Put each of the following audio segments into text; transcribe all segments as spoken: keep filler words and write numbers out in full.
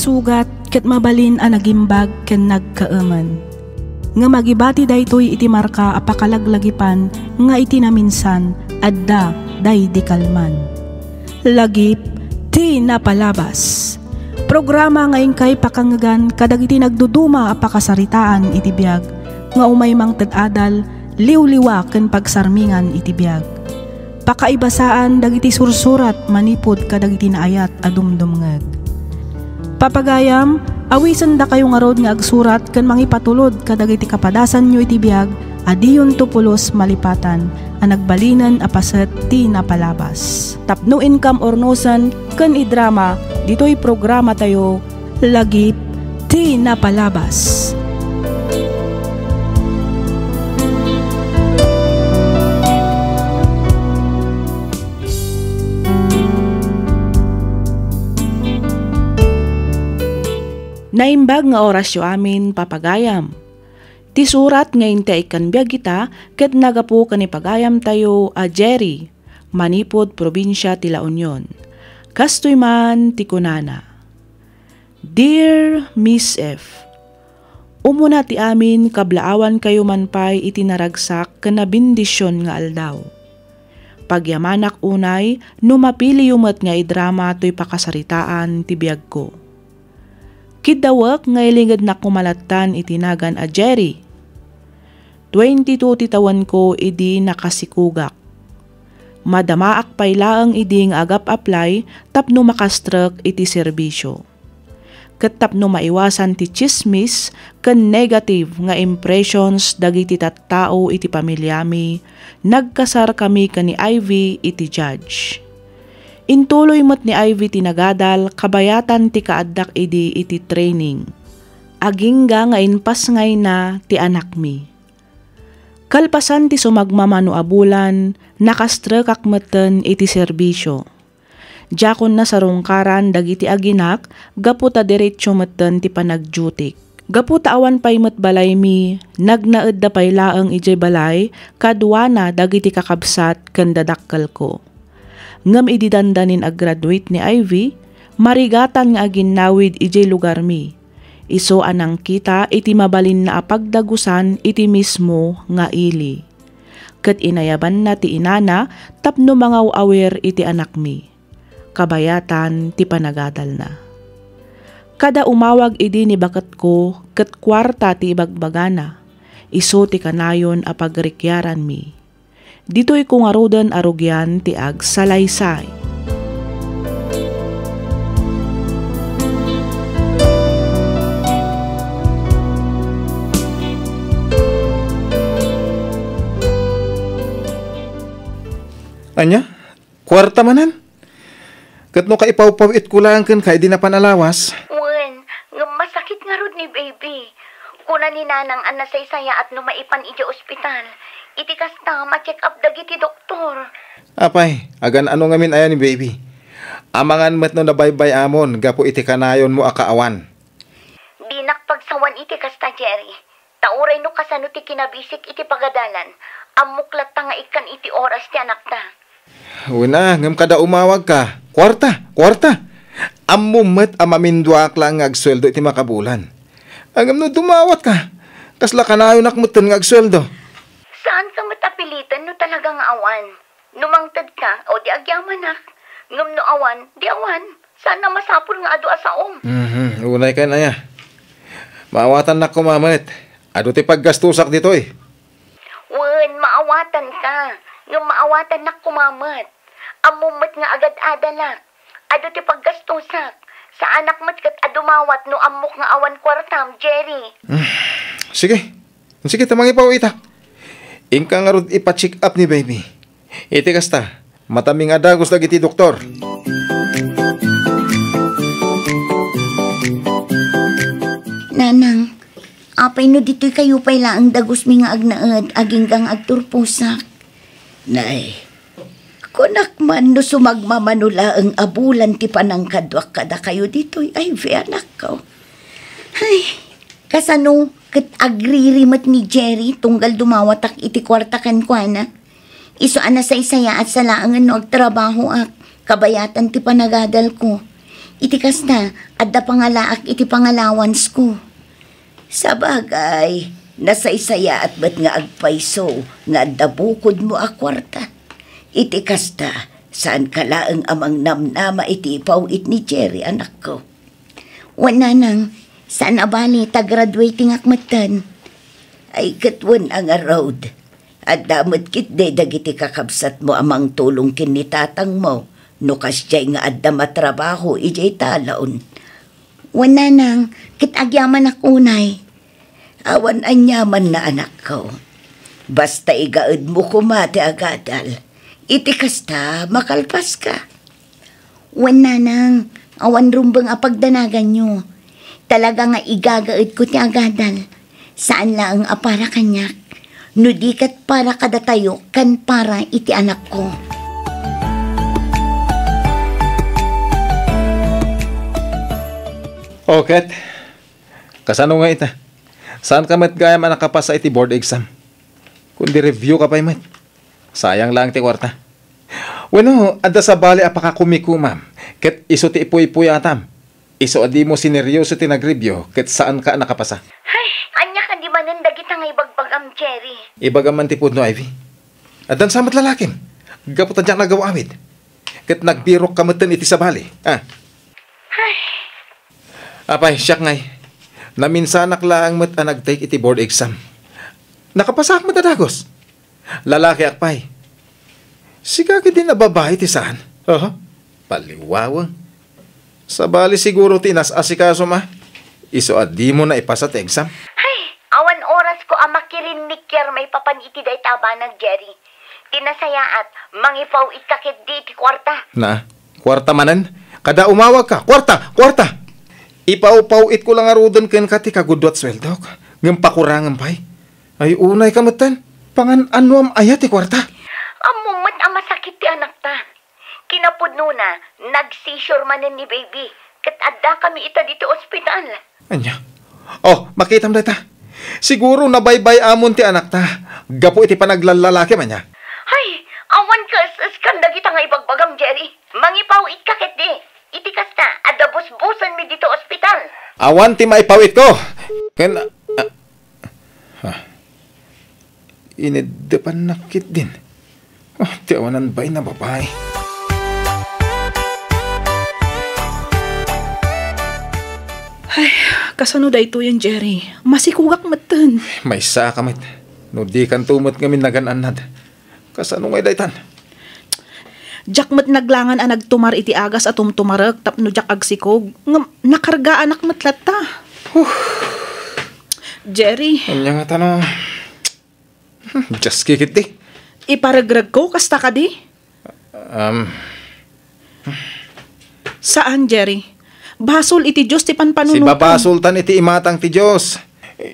Sugat ket mabalin a nagimbag ken nagkaemen. Ngem agibati daytoy iti marka a pakalaglagipan nga iti naminsan, adda daydi kalman. Lagip ti napalabas. Programa nga inkay pakangngegan kadagiti nagduduma a pakasaritaan iti biag nga umay mangted adal, liwliwa ken pagsarmingan iti biag. Pakaibasaan dagiti sursurat manipud kadagiti naayat a dumdumngeg. Papagayam, awisendakayo ngarud nga agsurat ken mangipatulod kadagiti kapadasanyo iti biag a diyonto pulos malipatan a nagbalinen a paset ti napalabas. Tapno inkam urnosen ken idrama ditoy programatayo, Lagip ti Napalabas. Naimbag nga orasyo amin, papagayam. Ti surat nga inti a ikkan biag ita ket nagapu ken ni pagayamtayo a Jerry, manipud probinsia ti La Union. Kastoy man ti kunana, "Dear Miss F, umuna ti amin kablaawankayo man pay iti naragsak ken nabendisyon nga aldaw. Pagyamanak unay no mapiliyo met nga idrama toy pakasaritaan ti biagko. Kiddawek nga ilingednak koma lattan iti nagan a Jerry. Twenty-two ti tawenko idi nakasikugak. Madamaak pay laeng idi nga agap-apply tapno makastrek iti serbisyo. Ket tapno maiwasan ti tsismis ken negative nga impressions dagiti tattao iti pamiliami, nagkasarkami ken ni Ivy iti judge. Intuloy met ni Ivy ti nagadal kabayatan ti kaaddak idi iti training. Agingga nga impasngayna ti anakmi. Kalpasan ti sumagmamano a bulan, nakastrekak metten iti serbisyo. Diakon nasarungkaran dagiti aginak gapu ta diretso metten ti panagdutik. Gapu ta awan pay met balaymi, nagnaedda pay laeng idiay balay kaduana dagiti kakabsat ken dadakkelko. Ngem idi dandanin aggraduate ni Ivy, marigatan nga aginnawid idiay lugarmi. Isu a nangkita iti mabalinna a pagdagusan iti mismo nga ili. Ket inayabanna ti inana tapno mangaw-awir iti anakmi. Kabayatan ti panagadalna. Kada umawag idi ni baketko ket kuarta ti ibagbagana, isu ti kanayon a pagrikiaranmi. Ditoyko ngaruden a rugian ti agsalaysay. Ania? Kuarta manen? Ket no kaipawpaw-itko laeng kenka idi napan a lawas? Wen, ngem masakit ngarud ni baby. Kuna ni nanang a nasaysayaat no maipan idiay ospital. Iti kasta, ma-check up dagiti doktor. Apay, agan-ano ngamin aya ni baby? Amangan met no nabaybay-amon gapu iti kanayonmo a kaawan. Dinak pagsawan iti kasta, Jerry. Ta uray no kasano ti kinabisik iti pagadalan, ammok latta nga ikkan iti oras ti anakta. Wen a, ngem kada umawagka, kuarta, kuarta. Ammom met a maminduaak laeng nga agsueldo iti makabulan. Ngem no dumawatka, kasla kanayonak metten nga agsueldo. Saanka met a piliten no talaga nga awan. No mangtedka, o di agyamanak. Ngem no awan, di awan. Saan a masapul nga adu a saom. Mhm, unay ken aya. Maawatannak koma met. Adu ti paggastosak ditoy. Wen, maawatanka. Ngem maawatannak koma met. Ammom met nga agad-adalak. Adu ti paggastosak. Saanak met ket a dumawat no ammok nga awan kuartam, Jerry. Hmm. Sige. Sige, ta mangipaw-itak. Inka ngarud ipa-check up ni baby. Iti kasta, matami nga dagus dagiti doktor. Nanang, apay no ditoy kayo pay laeng dagusmi nga agnaed, agingga nga agturposak? Nay, kunak man no sumagmamano laeng a bulan ti panangkaduak kadakayo ditoy, Ivy, anakko. Ay, kasano ket agriri met ni Jerry tunggal dumawatak iti kuarta kenkuana? Isu a nasaysayaat sa laengen no agtrabahoak, kabayatan ti panagadalko. Iti kasta, adda pangalaak iti pangalawansko. Sabagay, nasaysayaat met nga agpayso nga adda bukodmo a kuarta. Iti kasta, saanka laeng a mangnamnama iti ipaw-it ni Jerry, anakko. Wen, nanang, saan a bali ta graduating ak metten. Ay, ket wen a ngarud, adda met ketdi dagiti kakabsatmo a mangtulong ken ni tatangmo no kasdiay nga adda matrabaho idiay talon. Wen, nanang, ket agyamanak unay. Awan aniamanna, anakko. Basta igaedmo koma ti agadal. Iti kasta, makalpaska. Wen, nanang, awan rumbeng a pagdanaganyo. Talaga nga igagaedko ti agadal. Saan laeng a para kaniak, no di ket para kadatayo ken para iti anakko. O ket, kasano nga ita? Saanka met gayam a nakapasa iti board exam? Kundi review ka pay met. Sayang laeng ti kuarta. Wenno, adda sabali a pakakumikumam, ket isu ti ipuypuyatam. Isu a dimo sineryoso ti nag-review, ket saanka a nakapasa. Ay, ania kadi manen dagita nga ibagbagam, Jerry? Ibagam man ti pudno, Ivy. Addan sa met lalakim. Gapu ta diak nagaw-awid. Ket nagbirokka metten iti sabali. Ah. Ay. Apay, siak ngay. Naminsanak laeng met a nag-take iti board exam. Nakapasaak met a dagus. Lalakiak pay. Sika ketdin a babai ti saan. Oho. Paliwawa. Sabali siguro ti inas-asikasom a. Isu a dimo naipasa ti exam. Ay, awan orasko a makirinnikkiar maipapan iti dayta a banag, Jerry. Ti nasayaat, mangipaw-itka ketdi iti kuarta. Na, kuarta manen? Kada umawagka, kuarta, kuarta! Ipawpaw-itko la ngaruden kenka ti kagudua ti sueldok, ngem pakurangem pay. Ay, unayka metten. Pangan-anoam aya ti kuarta? Ammom met a masakit ti anakta. Kinapudnona, nag-seizure manen ni baby, ket addakami ita ditoy ospital. Ania? Oh, makitam dayta. Siguro nabaybay-amon ti anakta gapu iti panaglallalaki, ania? Ay, awan kas-, kas-, kan dagita nga ibagbagam, Jerry. Mangipaw-itka ketdi. Iti kasta, adda busbusenmi ditoy ospital. Awan ti maipaw-itko. Ken, ah, Ha? Ineddepannak ketdin. Ah, ti awanan bain a babai. Ay, kasano daytoyen, Jerry? Masikogak metten. Maysa ka met. No dikanto met ngamin nagan-annad. Kasano ngay daytan? Diak met naglangan a nagtumar iti agas a tumtumarek tapno diak agsikog, ngem nakargaanak met latta. Huh. Jerry. Ania nga tano? Hmm, diaski ketdi. Iparegregko, kasta kadi? Um. Saan, Jerry. Basol iti Dios ti panpanunotmo. Sibabasoltan iti imatang ti Dios.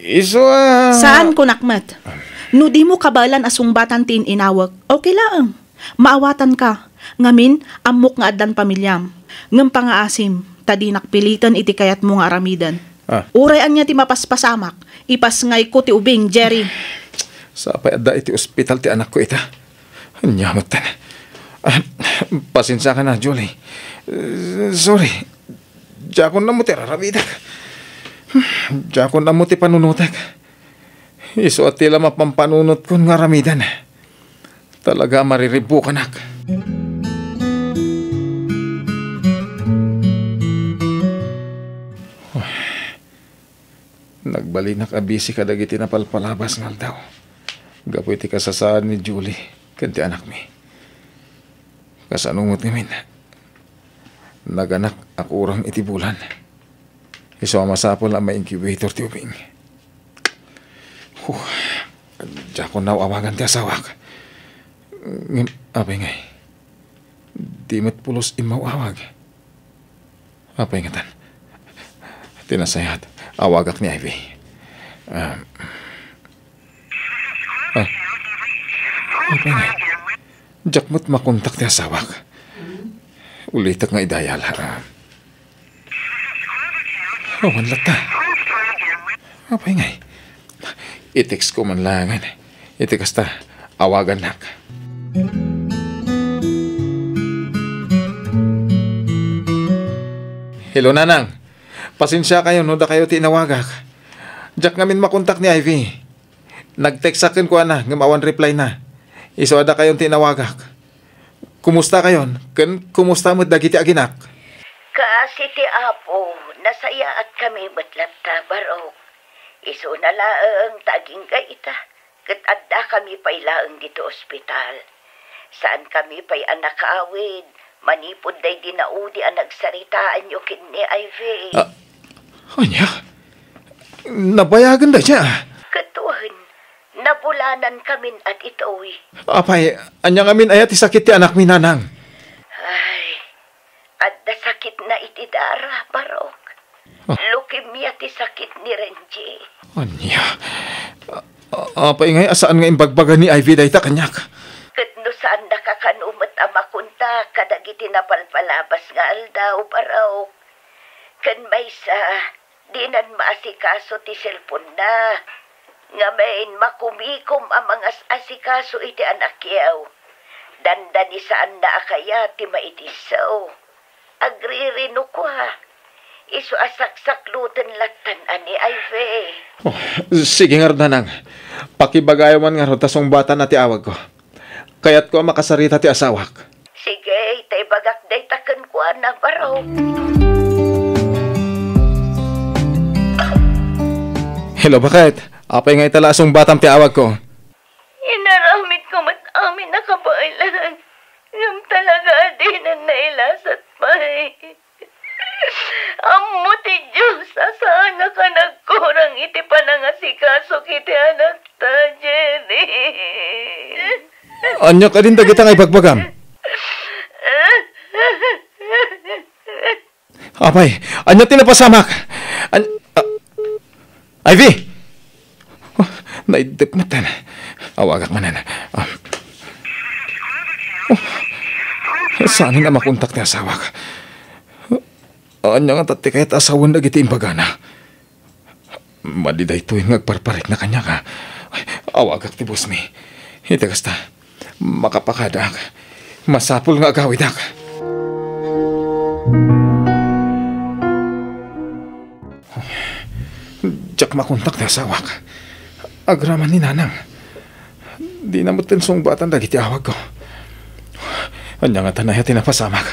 Isu a... Saan, kunak met. No dimo kabaelan a sungbatan ti in-inawek, okay laeng. Maawatanka. Ngamin, ammok nga addan pamiliam. Ngem pangaasim, ta dinak piliten iti kayatmo nga aramiden. Ah. Uray ania ti mapaspasamak, ipasngayko ti ubing, Jerry. Sapay adda iti ospital ti anakko ita. Ania metten. Ah, pasensiakan a, Julie. Eh, sorry. Diakon ammo ti ar-aramidek. Diakon ammo ti panunotek. Isu a ti la mapampanunotko nga aramiden. Talaga a mariribbukanak. Nagbalinak a busy kadagiti napalpalabas nga aldaw gapu iti kasasaan ni Julie ken ti anakmi. Kasano met ngamin, naganak a kurang iti bulan. Isu a masapul a ma-incubator ti ubing. Huh. Diakon aw-awagan ti asawak. Ngem, apay ngay? Di met pulos immaw-awag. Apay ngatan? Ti nasayaat, awagak ni Ivy. Ah. Ah. Apay ngay? Diak met makontak ti asawak. Ulitek nga idayal. Ah. Awan latta. Apay ngay? I-text ko man laengen. Iti kasta, awagannak. Hello, Nanang. Pasensiakayon no dakayo ti inawagak. Diak ngamin makontak ni Ivy. Nag-textak kenkuana ngem awan reply na. Isu a dakayon ti inawagak. Kumustakayon ken kumusta met dagiti aginak? Kaasi ti Apo, nasayaatkami met latta, Barok. Isuna laeng ta agingga ita, ket addakami pay laeng ditoy ospital. Saankami pay a nakawid manipud daydi naudi a nagsaritaanyo ken ni Ivy. Ah, ania? Nabayagen dayta? Ket wen, nabulanankamin a ditoy. Apay, ania ngamin aya ti sakit ti anakmi, Nanang? Ay, adda sakitna iti dara, Barok. Ah. Leukemia ti sakit ni Renji. Ania? A-, apay ngay a saan nga imbagbaga ni Ivy dayta kaniak? Ket no saannaka kano met a makontak kadagiti napalpalabas nga aldaw, Barok. Ken maysa, dinan maasikaso ti cellphone-na. Ngamin, makumikom a mangas-asikaso iti anakyo. Dandani saanna a kayat ti maitisso. Agririno kua. Isu a saksakloten lattan a ni Ivy. Oh, sige ngarud, Nanang. Pakibagayo man ngarud ta sungbatanna ti awagko. Kayatko a makasarita ti asawak. Sige, ta ibagak dayta kenkuana, Barok. Hello, baket? Apay nga ita la a sungbatam ti awagko? Inaramidko met amin a kabaelan, ngem talaga a dinan nailasat pay. Ammo ti Dios a saannak a nagkurang iti panangasikaso iti anakta, Jerry. Ania kadin dagita nga ibagbagam? Apay, ania ti napasamak? An-, ah, Ivy! Oh, naiddep metten. Awagak manen. Ah. Oh, saanen a makontak ti asawak. Ania ngata ti kayat a sawen dagiti imbagana? Madi daytoy nga agparparikna kaniak, a. Awagak ti bossmi. Iti kasta, makapakadak. Masapul nga agawidak. Diak makontak ti asawak. Agraman ni Nanang. Dina metten sungbatan dagiti awagko. Ania ngata aya ti napasamak?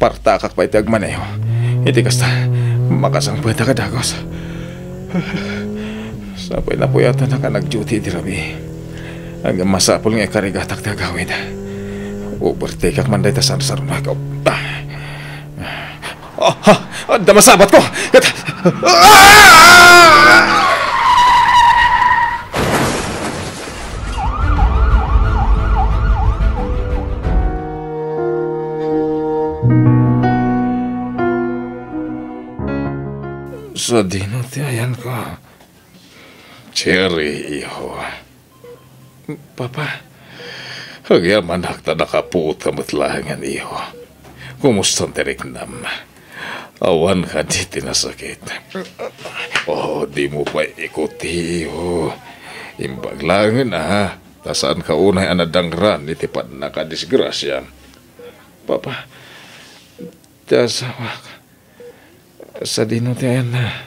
Partakak pay ti agmaneho. Iti kasta, makasangpetak a dagus. Sapay napuyatanak a nag-duty idi rabii. Ngem masapul nga ikarigatak ti agawid. Overtake-ak man dayta sarsarnoek. Ah! Ah, ah, adda masabatko! Ket, ah! Sadino ti ayanko? Jerry, iho. Papa, agyamanak ta nakapuot ka met laengen, iho. Kumusta ti riknam? Awan kadi ti nasakit? Oh, dimo pay ikuti, iho. Imbag laengen, a. Ta saanka unay a nadangran iti pannakadisgrasia. Papa, ti asawak, sadino ti ayanna?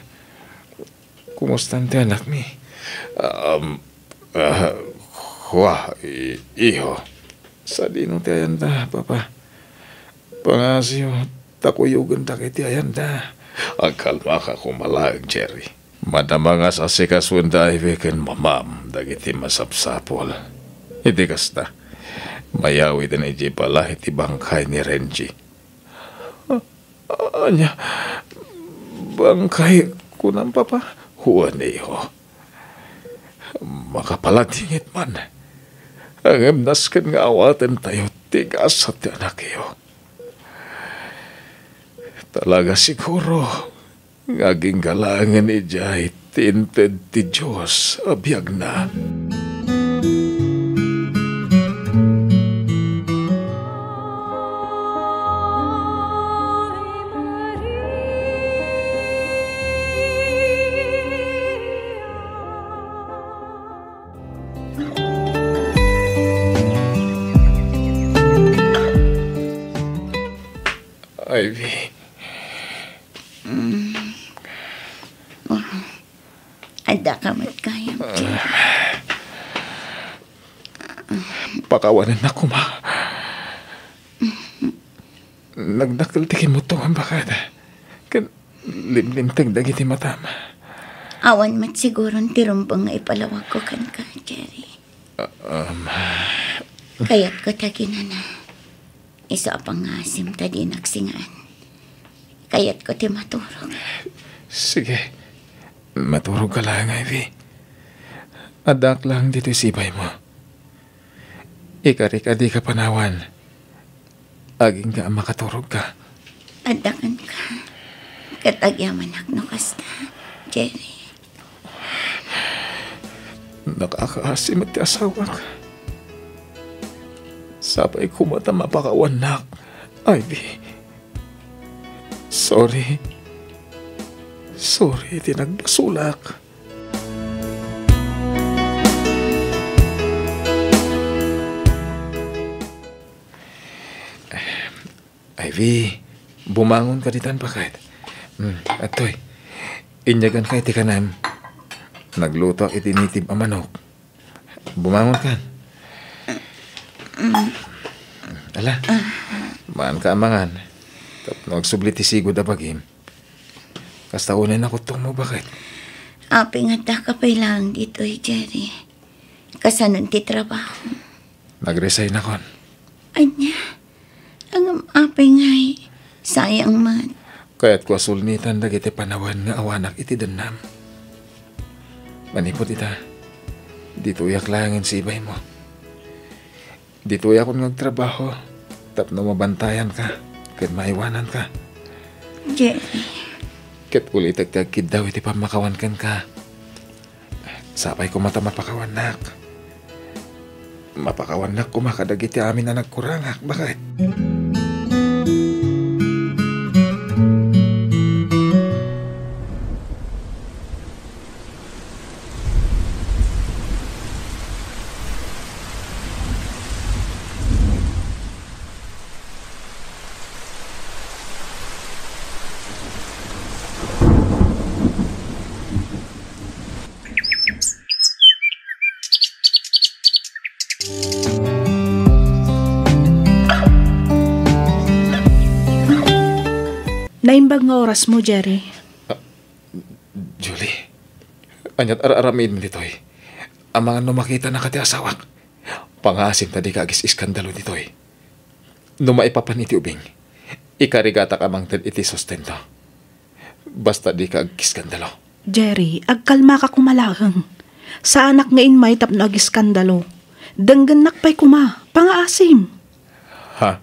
Kumusta ti anakmi? Um, ah, kua, i-, iho. Sadino ti ayanda, Papa? Pangasiyo, ta kuyogendak iti ayanda. Agkalmaka koma laeng, Jerry. Madama nga sasikasoen da Ivy ken mamam dagiti masapsapul. Iti kasta, mayawiden idiay balay ti bangkay ni Renji. Ania? Bangkay kunam, Papa? Wen, iho. Makapaladingit man. Ngem nasken nga awatentayo ti gasat ti anakyo. Talaga siguro nga agingga laengen idiay ti inted ti Dios a biagna. Ivy, Mm. Oh. Adda ka met gayam, Jerry. Pakawanennak koma. Nagdakkel ti kimmutongam, baket. Ken limlimteg dagiti matam. Awan met siguron ti rumbeng nga ipalawagko kenka, Jerry. Ah, um. Kayatko ta kinana. Isu a pangasim ta dinak singaan. Kayatko ti maturog. Sige. Maturogka laeng, Ivy. Addaak laeng ditoy sibaymo. Ikarik a dika panawan. Agingga a makaturogka. Adda kenka. Ket agyamanak no kasta, Jerry. Nakakaasi met ti asawak. Sapay koma ta mapakawannak, Ivy. Sorry. Sorry ti nagbasolak. Ivy, bumangonka ditan, baket. Hmm, adtoy. Inyaganka iti kanem. Naglutoak iti nitib a manok. Bumangonka. Ala, maanka a mangan. Tapno agsubli ti sigud a bagim. Kasta unay nakuttongmo, baket. Apay nga addaka pay laeng ditoy, Jerry? Kasanon ti trabaho? Nag-resignakon. Ania? Ngem apay ngay? Sayang met. Kayatko a sulnitan dagiti panawen nga awanak iti dennam. Manipud ita, ditoyak laengen sibaymo. Ditoyakon nga agtrabaho tapno mabantayanka ken maiwananka. Jerry. Ket ulitek ti agkiddaw iti pammakawan kenka. Sapay koma ta mapakawannak. Mapakawannak koma kadagiti amin a nagkurangak, baket. Naimbag nga orasmo, Jerry. Ah, Julie, ania't ar-aramidem ditoy? Amangan no makitanaka ti asawak. Pangaasim ta dika agis-iskandalo ditoy. No maipapan iti ubing, ikarigatak a mangted iti sustento. Basta dika agiskandalo. Jerry, agkalmaka koma laeng. Saanak nga immay tapno agiskandalo. Denggennak pay koma. Pangaasim. Ha?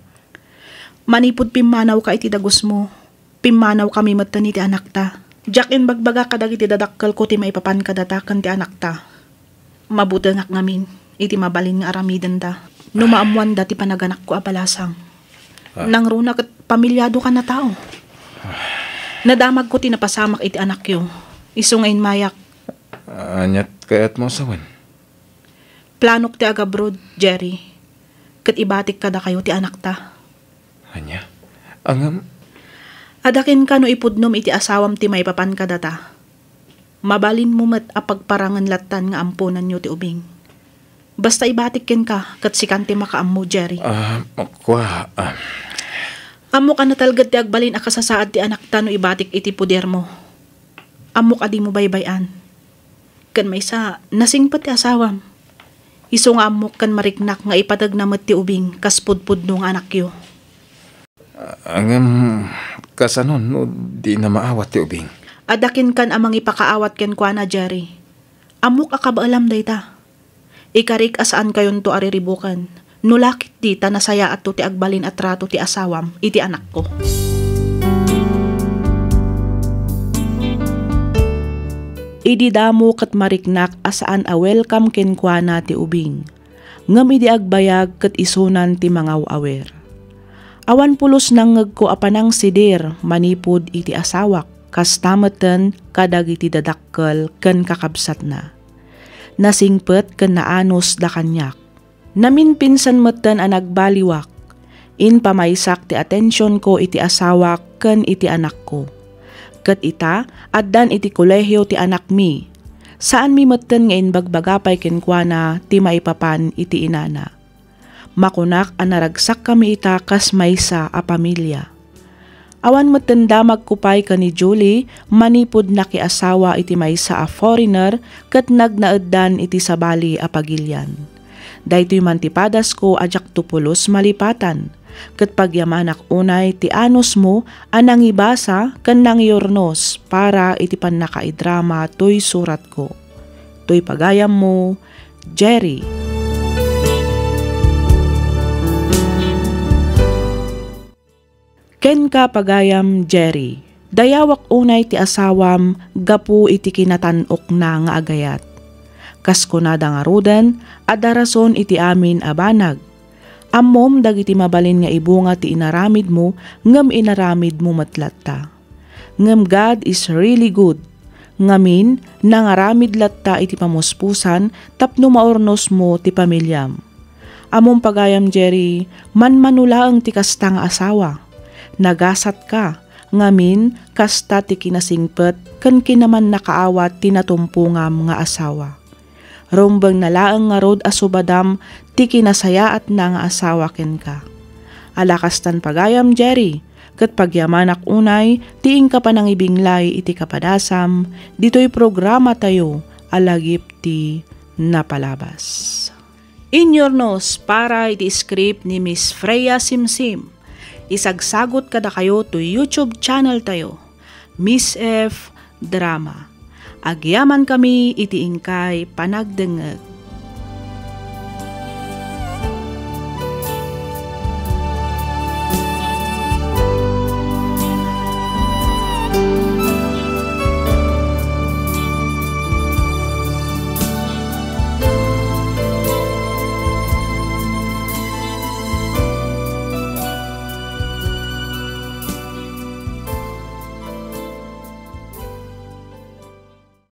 Manipud pimmanawka iti dagusmo, pimmanawkami metten iti anakta. Diak imbagbaga kadagiti dadakkelko ti maipapan kadata ken ti anakta. Mabutengak ngamin iti mabalin nga aramidenda no maammoanda ti panaganakko a balasang. Ah. Nangruna ket pamilyado kan a tao. Nadamagko ti napasamak iti anakyo. Isu nga immayak. Ania't kayatmo a sawen? Planok ti agabroad, Jerry. Ket ibatik kadakayo ti anakta. Ania? Ngem? Adda kenka no ipudnom iti asawam ti maipapan kadata. Mabalinmo met a pagparangen lattan nga amponanyo ti ubing. Basta ibatik kenka, ket sikan ti makaammo, Jerry. Ah, kua, ah. Ammok a natalged ti agbalin a kasasaad ti anakta no ibatik iti podermo. Ammok a dimo baybay-an. Ken maysa, nasingpet ti asawam. Isu nga ammok ken mariknak nga ipateg na met ti ubing kas pudpudno nga anakyo. Ah, ngem, kasano no di na maawat ti ubing? Adda kenkan a mangipakaawat kenkuana, Jerry. Ammok a kabaelam dayta. Ikarik a saankayonto a riribuken. No la ketdi ta nasayaatto ti agbalin a trato ti asawam iti anakko. Idi damo ket mariknak a saan a welcome kenkuana ti ubing. Ngem idi agbayag ket isunan ti mangaw-awer. Awan pulos nangngegko a panangsidir manipud iti asawak, kasta metten kadagiti dadakkel ken kakabsatna. Nasingpet ken naanusda kaniak. Naminpinsan metten a nagbaliwak. Impamaysak ti atensionko iti asawak ken iti anakko. Ket ita, addan iti kolehio ti anakmi. Saanmi metten nga imbagbaga pay kenkuana ti maipapan iti inana. Makunak a naragsakkami ita kas maysa a pamilia. Awan metten damagko pay ken ni Julie manipud nakiasawa iti maysa a foreigner ket nagnaeddan iti sabali a pagilian. Daytoy man ti padasko a diakto pulos malipatan, ket pagyamanak unay ti anusmo a nangibasa ken nangiurnos para iti pannakaidrama toy suratko. Toy pagayammo, Jerry. Kenka, pagayam Jerry, dayawak unay ti asawam gapu iti kinatan-okna nga agayat. Kas kunada ngaruden, adda rason iti amin a banag. Ammom dagiti mabalin nga ibunga ti inaramidmo, ngem inaramidmo met latta. Ngem God is really good. Ngamin, nangaramid latta iti pamuspusan tapno maurnosmo ti pamiliam. Ammom, pagayam Jerry, manmano laeng ti kasta nga asawa. Nagasatka, ngamin, kasta ti kinasingpet ken kinamannakaawat ti natumpongam nga asawa. Rumbengna laeng ngarud a subadam ti kinasayaatna nga asawa kenka. Ala kastan, pagayam Jerry, ket pagyamanak unay ti inka panangibinglay iti kapadasam ditoy programatayo a Lagip ti Napalabas. Inyurnos para iti script ni Miss Freya Simsim. Isagsagot kadakayo to YouTube channel tayo, Miss F Drama. Agyamankami iti inkay panagdengngeg.